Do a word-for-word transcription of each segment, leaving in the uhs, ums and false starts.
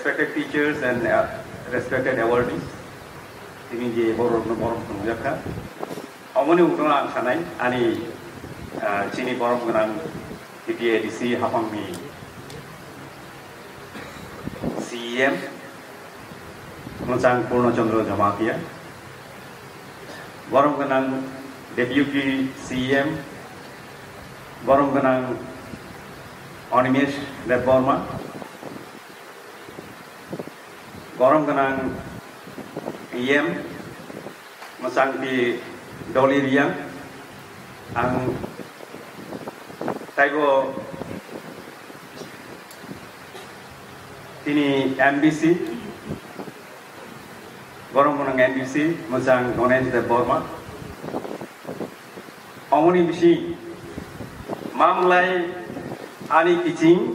Respected teachers and, uh, respected awardees, tini je borok no borom tong jakha. Omoni uno ang sanai, ani, uh, chini borom gwnang T T A D C hapang ni C E M, Mwchang Purno Chandra Jamatia, borom gwnang Deputy C E M, borom gwnang Animesh Debbarma, borom gwnang E M, Mwchangti Doli Riang, ang taibo tini M D C, borom gwnang M D C, Mwchang Ganesh Debbarma. Omoni bisi mamlai ani kiching,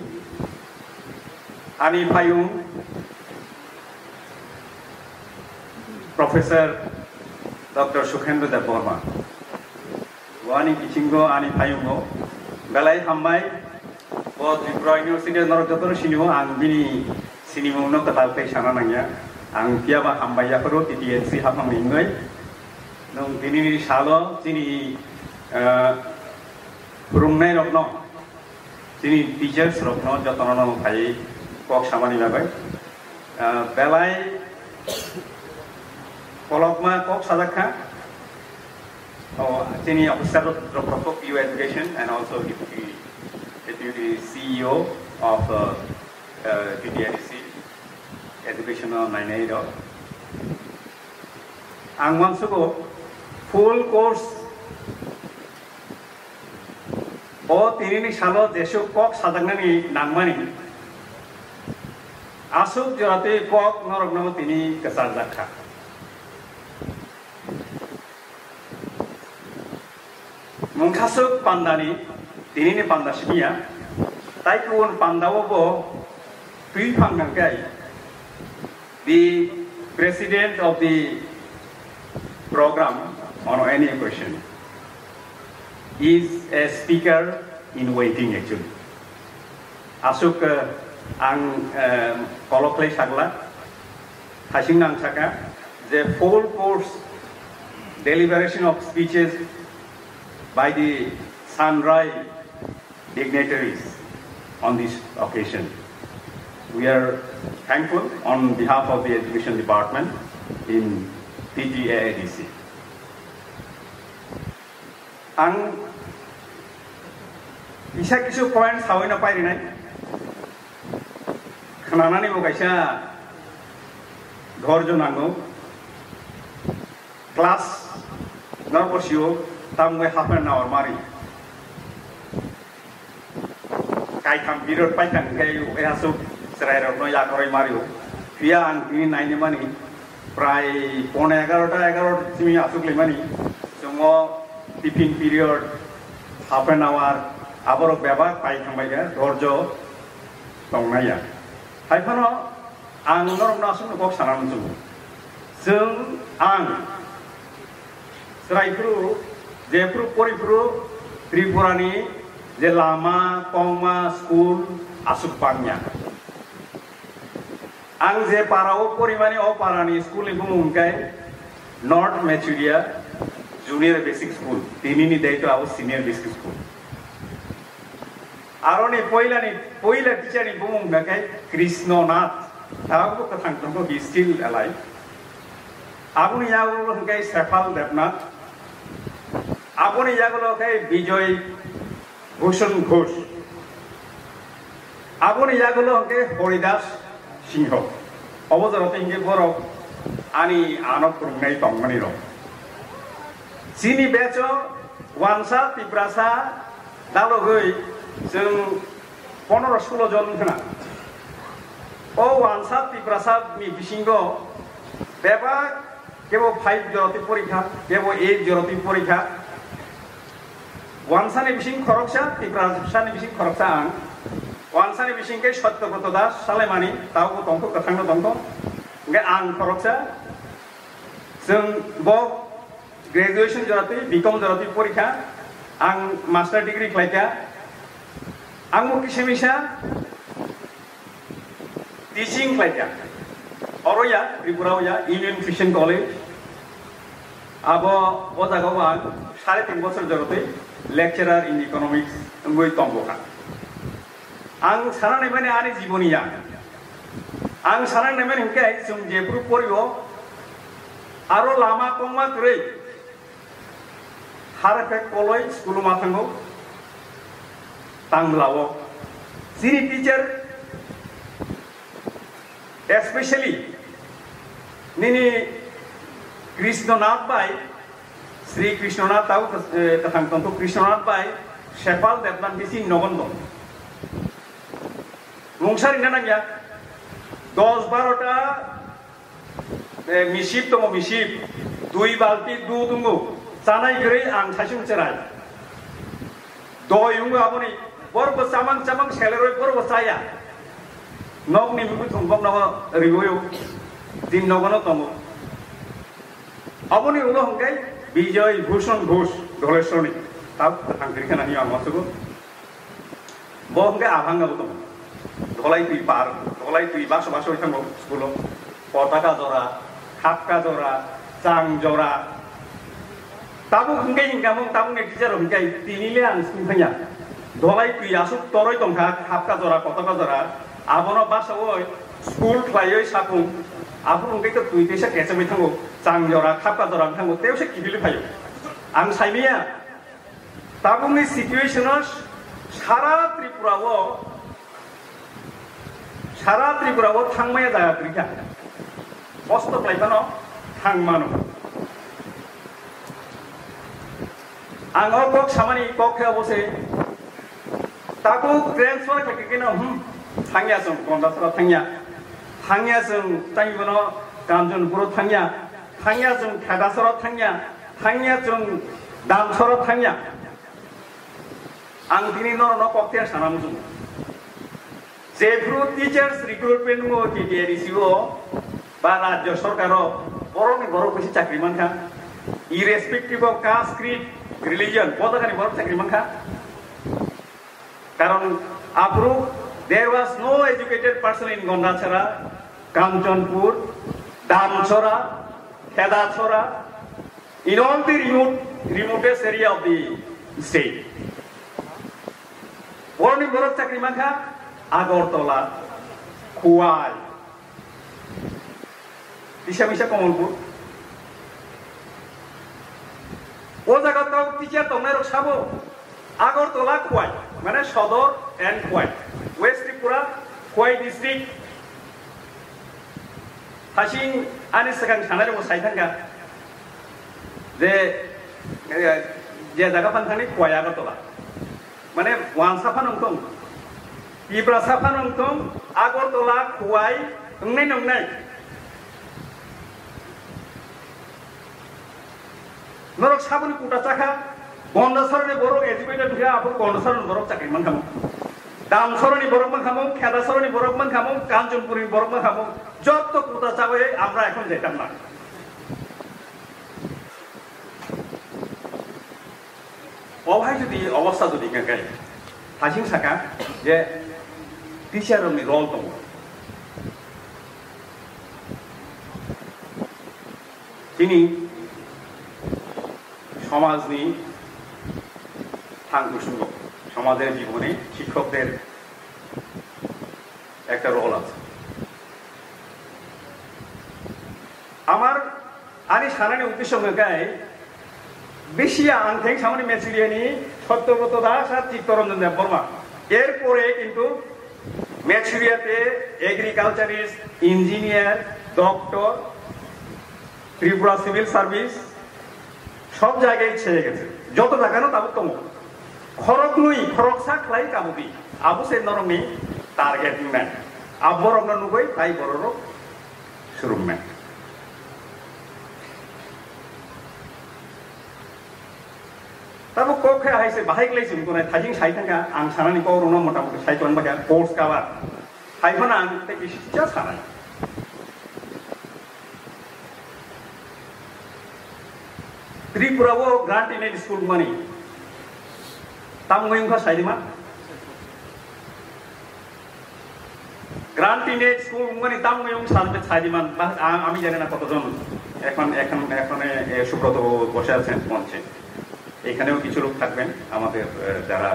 ani payung, Professor Doctor Sukhendra Debbarma. Bo ani kichingo, ani payungo belai hambai. Bo Tripura University norok jotono sinio, ang bini sinimungno kwtal tei sana nangya. Ang phiya ba hambai yaphuru T T A D C hapang ni wngwi. Nwng dinini salo chini, eh, phwrwngnairokno, chini teachers rokno jotono no phaiwi kok samani bagwi, ah, belai kolokma kok sajak kha. O, chini officer rok, rok, rok, P U education and also deputy, deputy C E O of, uh, uh, T T A D C education o nainai rok. Ang uansugo full course o tinini salo jesuk kok sajaknani nangmani aswk joratwi kok norokno tini kwcharjak kha. Mungkhaswk pandani, tinini panda simiya, tai kubun pandao bo twi phang nangkhe, the president of the program on any occasion is a speaker in waiting actually. Aswk, eh, ang, eh, kolok khlai sakla, hasing nang saka je full course deliberation of speeches by the Sanrai dignitaries on this occasion. We are thankful on behalf of the Education Department in T T A A D C. Ang kisa kisu point sawi na pai rinai. Khnanani bo kaisa dhorjo nango. Class norok bo sio, tamo half an hour mari. Kaitham period paikha hwnkhe, e aswk chwrairokno yakarwi mario. Phiya ang tini nainimani prai pone egarota, egarota simi aswk limani. Chwngno tiffin period, half an hour, aborok bebak pai thangbaikha, dhorjo tongnaiya. Hai phano ang norokno aswkno kok sana muchungo. Chwng ang chwraiphuru, jephuru poriphuru Tripurani je lama, tongma, school aswk bangya. Ang je para o porimani, o parani school ni bumung hwnkhe North Mechuria Junior Basic School, tinini daitw abo Senior Basic School. Aroni poilani, poila teacher ni bumung hwnkhe Krishna Nath, tabukbo kwthang tongkho, he is still alive. Aboni yagulo hwnkhe Sefal Debnath, aboni yagulo khe Bijoy Bhushan Ghosh, aboni yagulo hwnkhe Horidas Singho. Obo jora tei hwnkhe borok ani ano phwrwngnai tongmani rok. Chini batch o wansa Tiprasa dalogwi chwng pondro sulo jon wngkha na. O wansa Tiprasa ni bisingo bebak kebo five joroti porikha, kebo eight joroti porikha. Wansani bising khoroksa, Tiprasani bising khoroksa ang. Wansani bising khe Satyabrata Das, Salaimani, tabo tongkho, kwthangno tongkho. Hwnkhe ang khoroksa. Chwng bo graduation joratwi, B Com joratwi porikha. Ang master degree khlaikha. Ang bo kisa misa Teaching khlaikha. Oro ya, Tripura o ya, Union Christian College. Abo o jaga o ang sare tin bosor jorotwi lecturer in economics wngwi tongkha. Ang sana naimani ani jiboni ya. Ang sana naimani hwnkhe chwng jephru porio aro lama kongma kwrwi haraphe koloi school o ma thango. Tangla o chini teacher, especially nini Krishna Nath bai, Sri Krishna Nath tau, eh, kathang tongtho Krishna Nath bai Sepal Debnath bisi nogon dong. Mungsa ringna nangya, dos baro ta, eh, misip tongo, misip, dui balti du tongo, chanai kwrwi ang saichung cherai. Doi wngwi aboni borok bo chamang chamang seleroi borok bo chaya. Nokni mui thung bok nogo riwoyo, din nogono tongo. Aboni ulo hwnkhe Bijoy Bhushan Ghosh Dholeshwrni, tab thang kwrwi khana hinwi ang uansukgo. Bo hwnkhe aphangabo tongo. Dholai twi par, dholai twi baksa baksa oi thango school o. Potaka jora, khapka jora, chang jora. Tabuk hwnkhe hinkamung, tabukni teacher rok hwnkhe tini le ang sing thangya. Dholai twi aswk toroi tongkha, khapka jora, potaka jora. Abono baksa oi school khlaioi sapung. Aphuru hwnkhe to twi teisa kechegwi thango. Chang jora, khapka jora wng thango. Teisa kiphilwi phaio. Ang saimanya. Tabukni situation o sara Tripura o, sara Tripura o thangmaya jaga kwrwikha. Kosto khlai phano thang mano. Ang o kok samani kok khe obo se. Tabuk transfer khe khe no, hmm, thangya chwng Kondasora thangya. Thangya chwng tei bono Kanchanpur o thangya. Thangya chwng Khedasora thangya. Thangya chwng Damsora thangya. Ang tini norokno kokthai sana muchungo. Jephru teachers recruitment o T T A D C o ba rajyo sorkar o borokni borok bisi chakri mankha, irrespective of caste, creed, religion, bo jagani borok chakri mankha. Karon aphuru there was no educated person in Gondachara, Kanchanpur, Damchara, Khedachara, in all the remote, remotest area of the state. Borokni borok chakri mankha Agartala, Khowai, Tisa misa Kamalpur. O jaga tong teacher tongnai rok sabo Agartala Khowai, mane Sodor and Khowai, West Tripura, Khowai district. Hasing ani swkang sanai rok sai thangkha je, eh, je jaga phan thangni Khowai Agartala. Mane wansa phano wng tong, Tiprasa phano wng tong, Agartala, Khowai, wngnai nongnai. Norok saboni kuta chakha, Gondasarani borok educated wngkha, abo Gondasarani borok chakri mankha mo. Damsarani borok mankha mo, Khedasarani borok mankha mo, Kanchanpurni borok mankha mo. Jotto kuta chabai amra ekhon jaitam na. Obhai jodi obostha jodi hwnka khe, hasing saka je teacher rokni role tongo. Chini somajni thang kusungo, somajor jibone shikkokder ekta role ache. Amar Ani sanani uddesho hwnka khe, bisi ang theng samani Mechuria ni Satyabroto Das ar Chittaranjan Debbarma. এরপরে কিন্তু Mechuria te agriculturist, engineer, doctor, Tripura Civil Service, সব জায়গায় ছেয়ে গেছে। যত জায়গা না তাবো তমো। খরক নুই, খরক সা খ্লাই কাবুদি। আবু সে নরমনি target নাই। আবরক না নুগই, তাই বড় রোগ। Surumnai. Tabo kok khe hai se bahai klai chwng tongnai, thajing sai thangkha, ang sanani kok rwno mota moti sai tong bakha, course cover. Hai phano ang tei kisa sanai. Tripura o grant in aid school mani. Tamo wngkha sai di ma? Grant টিনে স্কুল উঙ্গনি দাম নয় উং সাজবে ছাইদিমান বা আ-, আমি জানি না কতজন এখন, এখন, এখানে সুব্রত বাবু বসে আছেন মঞ্চে, এখানেও কিছু লোক থাকবেন আমাদের, আহ, যারা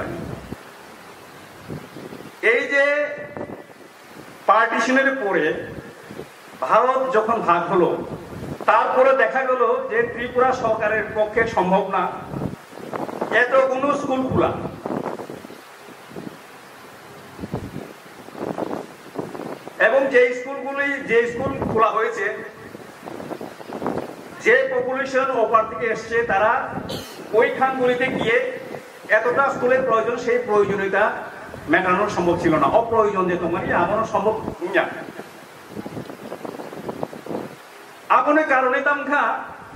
এই যে পার্টিশনের পরে ভারত যখন ভাগ হলো, তারপরে দেখা গেল যে ত্রিপুরা সরকারের পক্ষে সম্ভব না এতগুলো স্কুল খোলা। এবং যে স্কুলগুলি, যে স্কুল খোলা হয়েছে, যে পপুলেশন ওপার থেকে এসছে, তারা ওই খানগুলিতে গিয়ে এতটা স্কুলের প্রয়োজন, সেই প্রয়োজনীয়তা মেটানো সম্ভব ছিল না। অপ্রয়োজন যে তোমার আমারও সম্ভব না। Aboni karone tamo kha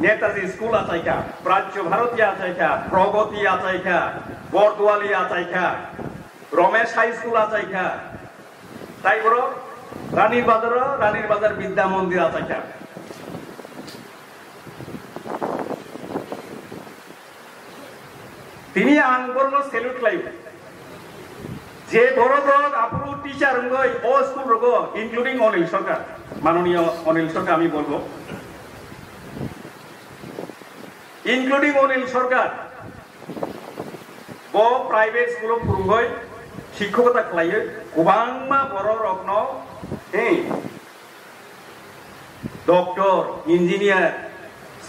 Netaji School achaikha, Prajya Bharati achaikha, Pragati achaikha, Bordwali achaikha, Ramesh High School achaikha, tai borok Ranir Bazar, Ranir Bazar Bidya Mandir achaikha. Tini ang borokno salute khlaio. Je borok rok aphuru teacher wngwi o school rogo, including Anil Sarkar, মাননীয় Anil Sarkar, আমি বলবো, including Anil Sarkar, bo private school o phurungwi, shikkokota khlaiwi, kwbangma borok rokno, eh, Doctor, engineer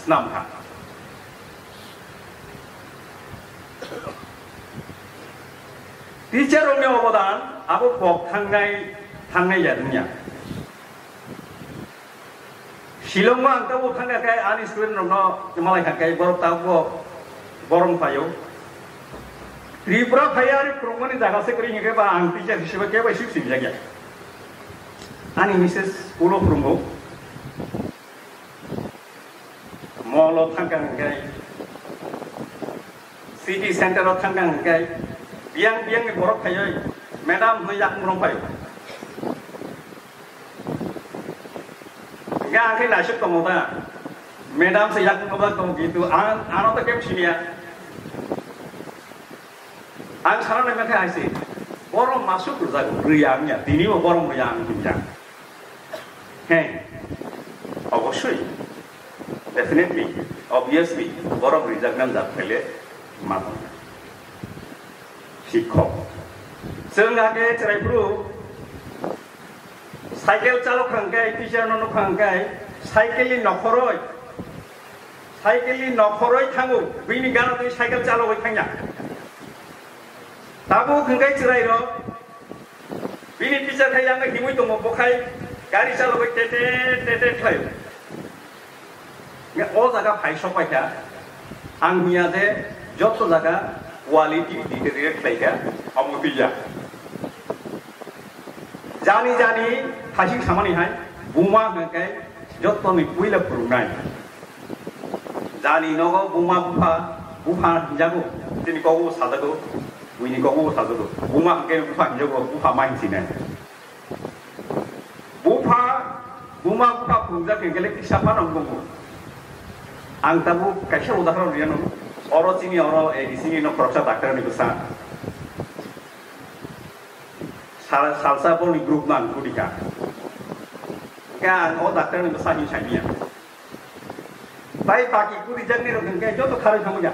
swnam kha. Teacher rokni obodan abo kok thangnai, thangnai ya wngya. Shillong o ang tabuk thangkha khe ani student rokno malai kha khe borok tabuk bo borong phaio. Tripura phaiya ari phwrwngmani jaga se kwrwi hinkhe ba ang teacher hisabe kebo sik sibjak ya. Ani misses school o phwrwngo. Mall o thangkha hinkhe, city center o thangkha hinkhe, biyang biyang ni borok phaioi, "Madam," hwnwi yakung rong phaio. Hinkhe ang khe naisuk tongo ta, madam se yakung rok tongo, kintu ang, ano to kebo siniya. Ang sana nai mekhe aise, borom masuk rwjago, rwya wngya, tini bo borom rwya ang hinjak. He, obosoi, definitely, obviously, borom rwjak nang jak phele ma tong. Sikhok. Chwng age chwrai phuru cycle chalok khang kai, teacher no nuk khang kai, cycle ni nokhoroi, cycle ni nokhoroi thango, bini gana twi cycle chalogwi thangya. Tabuk hwnkhe chwrairok bini teacher khai yang himwi tongo, bo khai gari chalogwi tete tete khlaio. Hwnkhe o jaga phai sok paikha, ang hwnya je joto jaga quality deteriorate khlaikha, omo twiya. Jani jani thasing samani hai, buma hwnkhe jotoni puila phwrwngnai. Jani nogo buma bupha, bupha hinjago, tini kogo sajago, buini kogo sajago. Buma hwnkhe bupha hinjago, bupha ma hinsinai. Bupha, buma bupha phungjak hwnkhe le kisa phano wngkho. Ang tabuk kaisa udahoron riyano. Oro chini oro A D C ni nok khoroksa doctor ni bwsa. Sal-, salsa boni group no ang kudikha. Hwnkhe ang o doctor ni bwsa hinwi saimanya. Tai baki kuri jagni rok hwnkhe joto kharwi thangwi ya.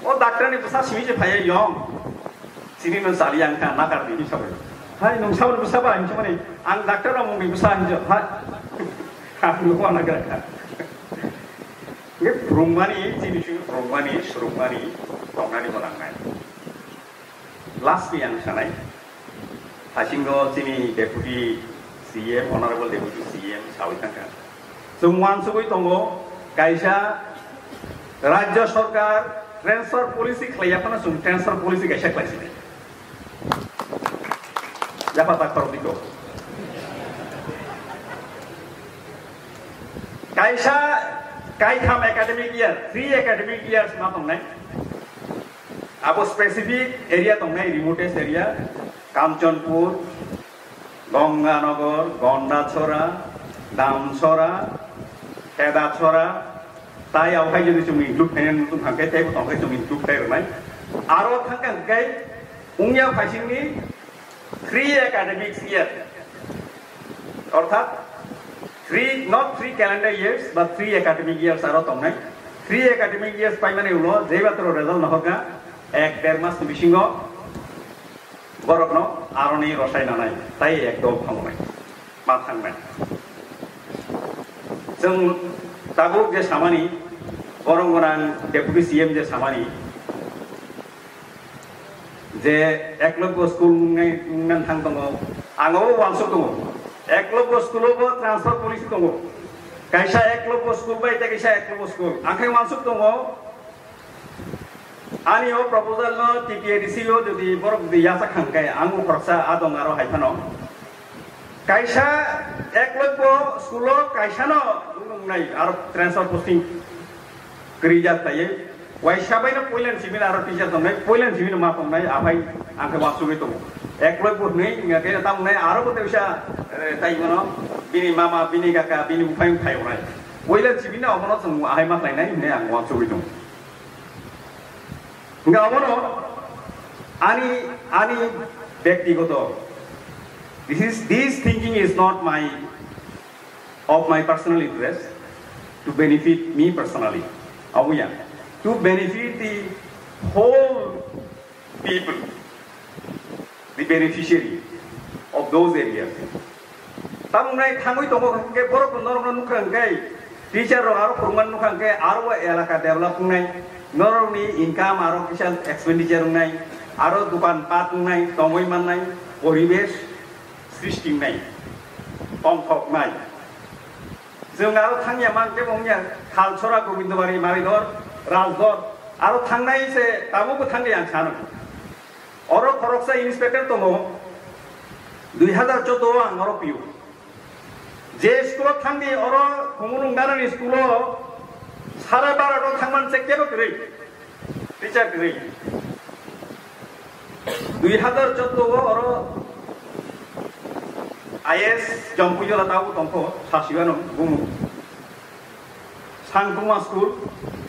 O doctor ni bwsa simi se phaiya yong. Sini no sali ang kha nakar di sabai. Hai nung saboni bwsa ba hinwi samani ang doctor rok mungni bwsa hinwi hai. Ang no nakar kha. Nge phwrwngmani, chini simi phwrwngmani, swrwngmani, tongnani bo nangnai. Last ni ang sanai, hasingo chini Deputy C M, Honorable Deputy C M sawi thangkha. Chwng uansugwi tongo, kaisa Rajya Sarkar transfer policy khlaiya phano chwng transfer policy kaisa khlaisinai. Yapha tak khoroknwi kok. Kaisa kaitham academic year, three academic years ma tongnai. Abo specific area tongnai, remotest area, Kamchanpur, Ganganagar, Gandachara, Damchara, Khedachara, tai abohai jodi chwng include khainani muchung hangkhe teibo tongkhe chwng include khai rwnai. Aro thangkha hwnkhe wngya phaisingni three academic year, Orthat three, not three calendar years, but three academic years aro tongnai. Three academic years paimani ulo je batro result nohorkha, ek der mas ni bisingo borokno aroni rosai nanai, tai ek dol thangnai, ma thangnai. Chwng tabuk je samani, borok gwnang Deputy C M je samani, je Eklavya school wngnai, wngna thang tongo, ang obo uansuk tongo. Eklavya school o bo transfer policy tongo. Kaisa Eklavya school bai tei kaisa Eklavya school. Ang khe uansuk tongo, ani o proposal no T T A D C o jodi borok jodi yasak kha hwnkhe ang bo khoroksa adong aro hai phano. Kaisa Eklavya school o kaisa no wngnai aro transfer posting kwrwi jak taiwi. Waisa bai no puilan simi aro teacher tongnai, puilan simi no ma tongnai, aphai ang khe uansugwi tongo. Eklavya hwnwi wngya khe tamo wngnai aro bo teisa, eh, tai mano bini mama, bini kaka, bini buphai wngphai wngnai. Puilan simi no omono chwng ahai ma khlainai hwnwi ang uansugwi tongo. Hingke abono ani, ani bektigoto, this is, this thinking is not my, of my personal interest to benefit me personally. Aboya, to benefit the whole people, the beneficiary of those areas. Tamni thangwi tongo hwnkhe borok norokno nukha hwnkhe teacher rok aro phwrwngmani nukha hwnkhe aro o elaka develop wngnai, norokni income aro kisa expenditure wngnai, aro dukan pat wngnai, tongwi mannai, poribesh srishti wngnai, tongthoknai. Chwng aro thangya man khe bo wngya Khalchora, Gobindabari, Maridor, Rajdor aro thangnai se tabukbo thangli ang sano. Oro khoroksa inspector tongo, dui hazar choudo o ang oro pio. Je school o thangdi oro Khumulwng Ganani school o sare baro thangman se kebo kwrwi, teacher kwrwi. Dui hazar choudo o oro I A S Jompuijala tabuk tongkho, sasiwano bumu. Sangkuma school,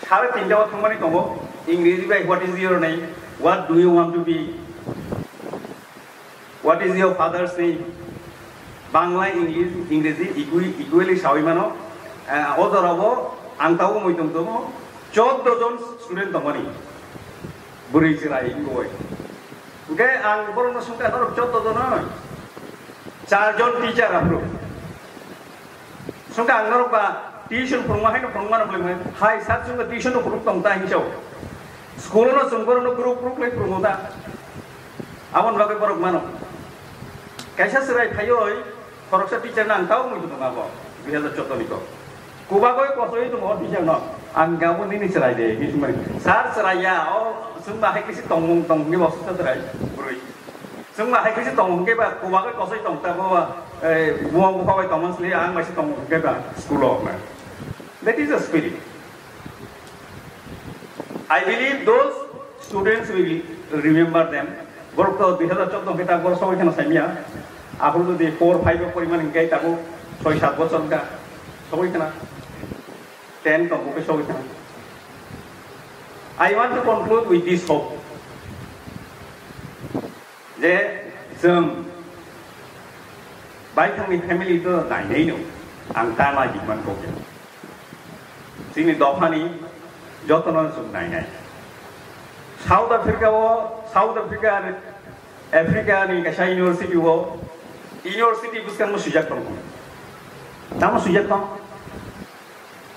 sare tinta o thangmani tongo, Ingreji bai what is your name, what do you want to be, what is your father's name, Bangla, English, Ingreji equi-, equally sawi mano. Eh, o jorao ang tabuk mui tong tongo, choudo jon student tongmani, bwrwi chwrai wngwi. Hwnkhe ang borokno swngkha, norok choudo jon oi, char jon teacher aphuru. Swngkha ang norok ba tuition phwrwngma haino phwrwngmano bwlwi mwnai. Hai sir, chwngno tuition no phwrwng tong ta hinwi sao. School no chwng borokno group group lai phwrwngo ta. Aboni bagwi borok mano. Kaisa chwrai phaioi khoroksa teacher no ang tau mui tong abo dui hazar choudo ni kok. Kubagoi kosoi tongo teacher no. Ang gabo nini chwrai de hinwi swngmani. Sir chwrai ya, o chwngba hai kisi tongmung tong hinwi bo swngsa chwrai bwrwi. Chwng ma hai khe se tong hwnkhe ba, kubagwi kosoi tong ta bo, eh, buma bupha bai tongmani sle ang bai se tong hwnkhe ba school o hwnwi. That is the spirit. I believe those students will remember them. Borok to dui hazar choudo hwnkhe ta borok sogwi kheno saimya. Aphuru jodi four, five o porimani hwnkhe tabuk soi sat bochor wngkha. Sogwi kheno ten tong hwnkhe sogwi kheno. I want to conclude with this hope. Je chwng baithangni family to nainai no, ang ta nai bikman kok ya. Chini dophani jotono chwng nainai. South Africa o, South Africa, Africa ni kaisa university o, university bwskang no swijak tong. Tamo swijak tong?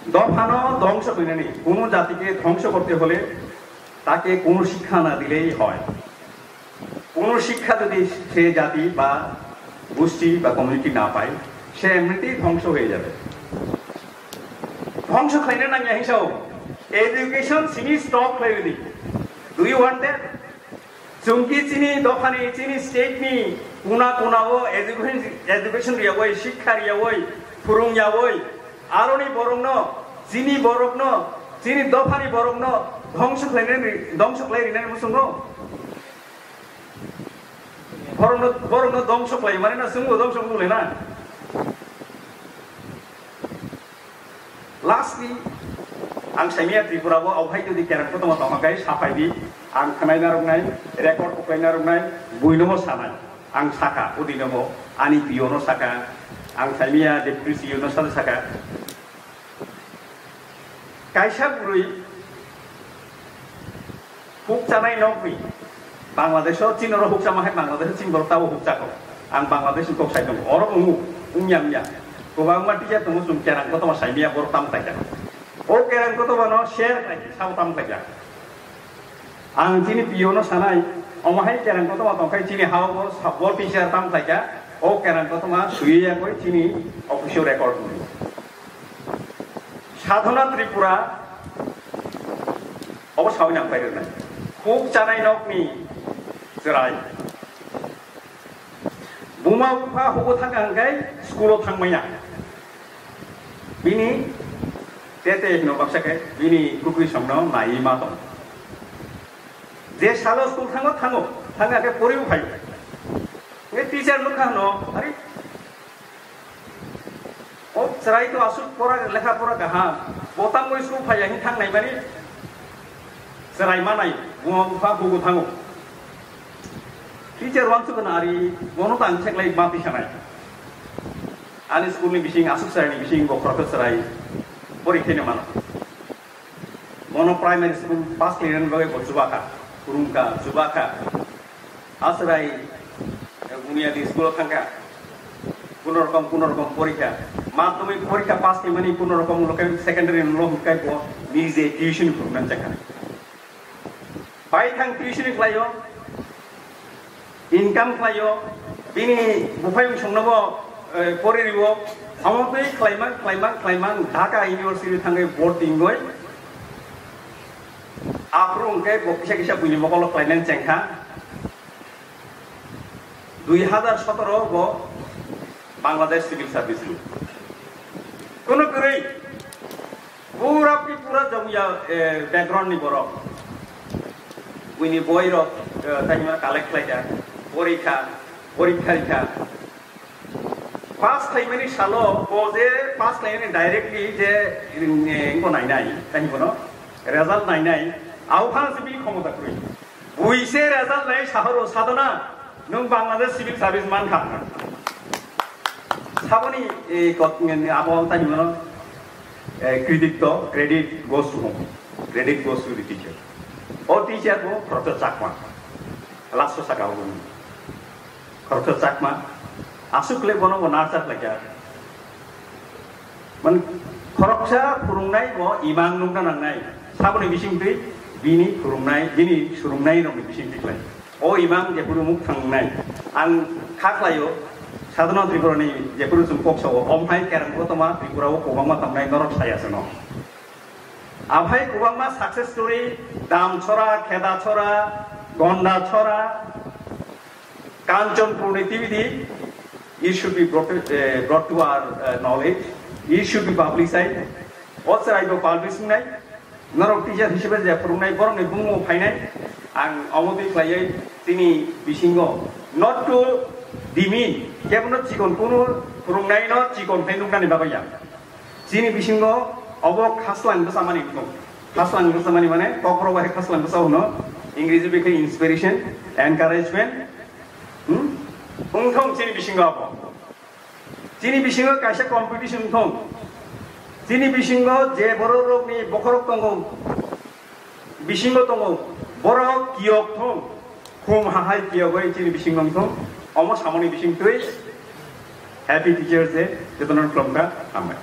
Dophano dhwngso khlainani, কোনো জাতিকে ধ্বংস করতে হলে তাকে কোনো শিক্ষা না দিলেই হয়। কোনো শিক্ষা যদি সে জাতি বা গোষ্ঠী বা কমিউনিটি না পায়, সে এমনিতেই ধ্বংস হয়ে যাবে। ধ্বংস খাইলে না নিয়ে হিসাব, এডুকেশন সিনি স্টপ করে দিই। Do you want that? Chwng ki chini dophani, chini state ni kuna kuna o education, education riyawoi, shikha riyawoi, phwrwng yawoi, aroni borokno, chini borokno, chini dophani borokno dhongso khlainani, dhongso khlai rinani muchungo. Borokno, borokno dhongso khlai mani na chwngbo dhongso wng lai na. Lastly, ang saimaya Tripura bo, ophai jodi kerang kotorma tongma kai saphai di, ang khnai narwknai, record kuklai narwknai, buino bo sanai. Ang saka, udi no bo, ani P O no saka, Ang saimia Deputy C E O no sado saka. Kaisa bwrwi huk chanai nokni Bangladesh o chini oro huk chama hai Bangladesh o chini borok tabo huk chakho. Ang Bangladesh ni kok sai tongo. Oro wngo, wngya wngya. Kwbangma teacher tongo chwng kerang kotorma saimia borok tamo khaikha. O kerang kotorma no share khlai sabo tamo khaikha. Ang chini P O no sanai, omo hai kerang kotorma tongkhai chini hao bo sabo teacher tamo khaikha. O kerang kotorma swiwi yakoi chini office o record wngo. Sadhana Tripura obo sawi nang pai rwnai. Huk chanai nokni chwrai. Buma bupha hugo thangkha hwnkhe school o thangmaya. Bini tete hino baksa khe bini kwtwi songno naiwi ma tong. Je salo school thango thango, thangkha khe poriwi phaio. Hwnkhe teacher nukha hwno, "Are, o chwrai to aswk pora, lekha pora kaham, bo tamo school phaiya hin thang naimani chwrai manai, buma bupha hugo thango." Teacher wansuk na ari, bono tang seklai ma tisanai. Ani school ni bising, aswk chwrai ni bising bo khoroksa chwrai porikhe ni mano. Bono primary school pass khlainani bagwi bo chubakha, phwrwngkha, chubakha. Aswrai, eh, Buniyadi school o thangkha. Kuno rokom, kuno rokom porikha. Madhyamik porikha pass khlaimani kuno rokom ulo khe secondary ulo hwnkhe bo nije tuition phwrwngna chakha. Bai thang tuition khlaio, income khlaio, bini buphai bwsongnobo, eh, poririo, omo twi khlaimang, khlaimang, khlaimang, Dhaka University thangwi boarding goi. Aphuru hwnkhe bo kisa kisa buini mokolo khlainani chengkha. Dui hazar sotoro bo Bangladesh Civil Service ni. Kono kwrwi, pura ki pura jomya, eh, background ni borok. Buini boi rok, eh, tei hwnba collect khlaikha, porikha, porikha rikha. Pass khlaimani salo, bo je pass khlaimani directly je, eh, bo nainai, tei hwnba no result nainai, abo phano se bini khomota kwrwi. Buise result nai sahoro sadona, nwng Bangladesh Civil Service mankha. Saboni, eh, kot-, abo ang tani mano, eh, credit to, credit goes to whom? Credit goes to the teacher. O teacher bo Professor Chakma. Last o saka o. Khoroksa Chakma, aswk le bono bo nurture khlaikha. Man, khoroksa phwrwngnai bo imang nukna nangnai. Saboni bisingtwi bini phwrwngnai, bini swrwngnai rokni bisingtwi khlai. O imang jephuru muk thangnai. Ang kha khlaio, Sadhana Tripura ni jephuru chwng kok sao, omhai kerang kotorma Tripura o kwbangma tongmani norok saya se no. Aphai kwbangma success story, Damchora, Khedachora, Gondachora, Kanchanpur ni T V D, it should be brought, eh, brought to our, eh, knowledge, it should be publicized. O chwrai bo publish wngnai, norok teacher hisabe je phwrwngnai, borokni bumung phainai, ang omo twi khlaiwi chini bisingo not to demean, kebono chikon kunu phwrwngnai no chikon khlai nuknani bagwi ya. Chini bisingo obo khaslang bwsamani wngthong. Khaslang bwsamani mane kokborok bai khaslang bwsa hwno, Ingreji bai khe inspiration, encouragement. Hmm? Wngthong chini bisingo obo. Chini bisingo kaisa competition wngthong. Chini bisingo je borok rokni bokhorok tongo, bisingo tongo, borok kiyok thung, khum hahai kiyogwi chini bisingo wngthung, omo samani bisingtwi Happy Teachers Day, jotono khulumkha, hambai.